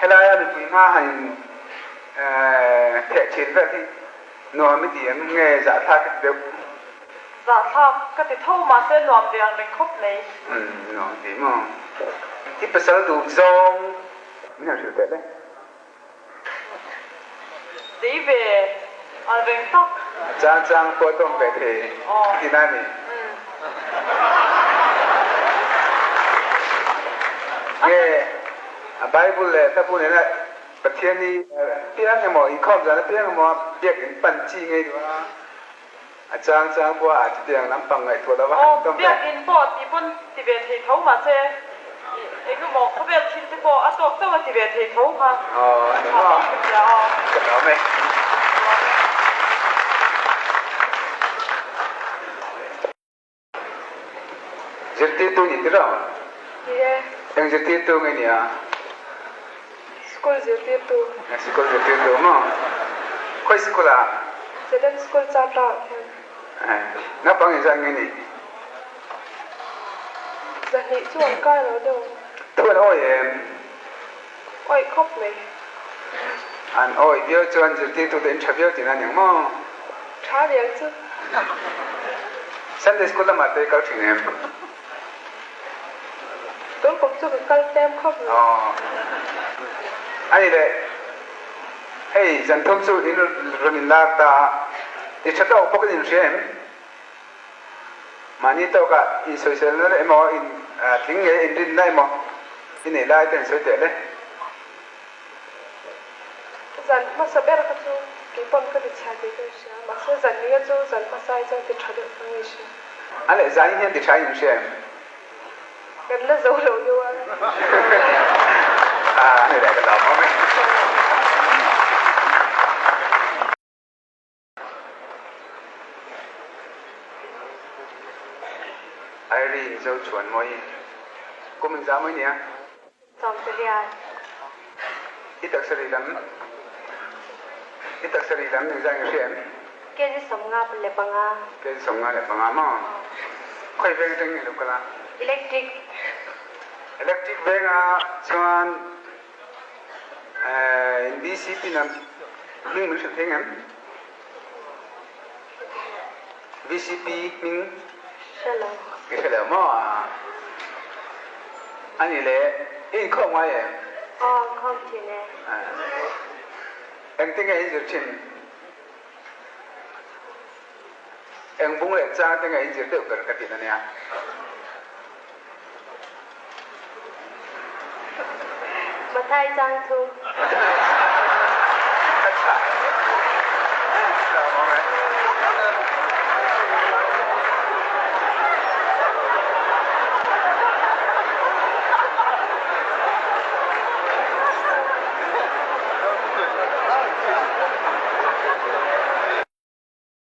Helaia mipui hma han in theh thin vel hi nuam i ti em nge zahthlak i ti deuh? Zahthlak ka ti tho mahse nuam ve ang reng khawp mai. Umm nuam ti maw? I pasal duh zawng min han hrilh teh le. Zei ve ang reng tak. Chang chang pawh tawng ve thei ti na ni. Nge a Bible leh Hlabu nena Pathian hi piang emaw inkhawm zan apiang emaw biakinn pan chi ngei duh a. A chang chang pawh a chutiang lampang ngaihtuah lo va han tawm ve. Biakinn pawh ti pawn ti ve thei tho mahse eng emaw khawvel thil te pawh a tawk chauh a ti ve thei tho kha. Aw a ni maw? Ka lawm e. Zirtirtu ni tir ang? Ni e. Eng zirtirtu nge nia? School zirtirtu. Sikul zirtirtu maw? Khawi sikul ah? Zedem School Chatla ah hian. Naupang in zat nge ni? 200 chu an kai lo deuh ang. Thu an awi em? Awih khawp mai. An awih viau chuan zirtirtute in tha viau tihna aniang maw? Tha riang chu. Sunday school lamah te i kal thin em? Tun kum chu ka kal tlem khawp mai. Aw. Ani le, hei zanthum chu in rawn in lar ta a, ti tha tawk bawk in inhria em? Mahni tawkah insawiselna emaw, in tling nge inrinna emaw i neih lai te an sawi teh le. Zan hmasa ber kha chu kei pawn ka ti chhia tih ka inhria, mahse zan nia chu zan hmasa hi chuan ti tha deuh ka inhria. A leh zan hian ti tha in inhria em? Kan la zo lo deuh a. A ni leh ka lawm awm e. Irene Zo chuan mawi kum in za mawi nia. 18. I taksa ri lam I taksa ri lam ning za ing hria em? Kg 55. Kg 55 maw? Khawi veng atang nge lo kal a? Electric. Electric veng ah chuan In BCP na hming min hrilh thei ngem? BCP hming? Hre lo. I hre lo maw? A nih le, i inkhawm ngai em? Aw, inkhawm thin e. Engtin nge in zir thin? Eng bung leh chang te nge in zir deuh ber ka tihna nia. Mathai chang thu.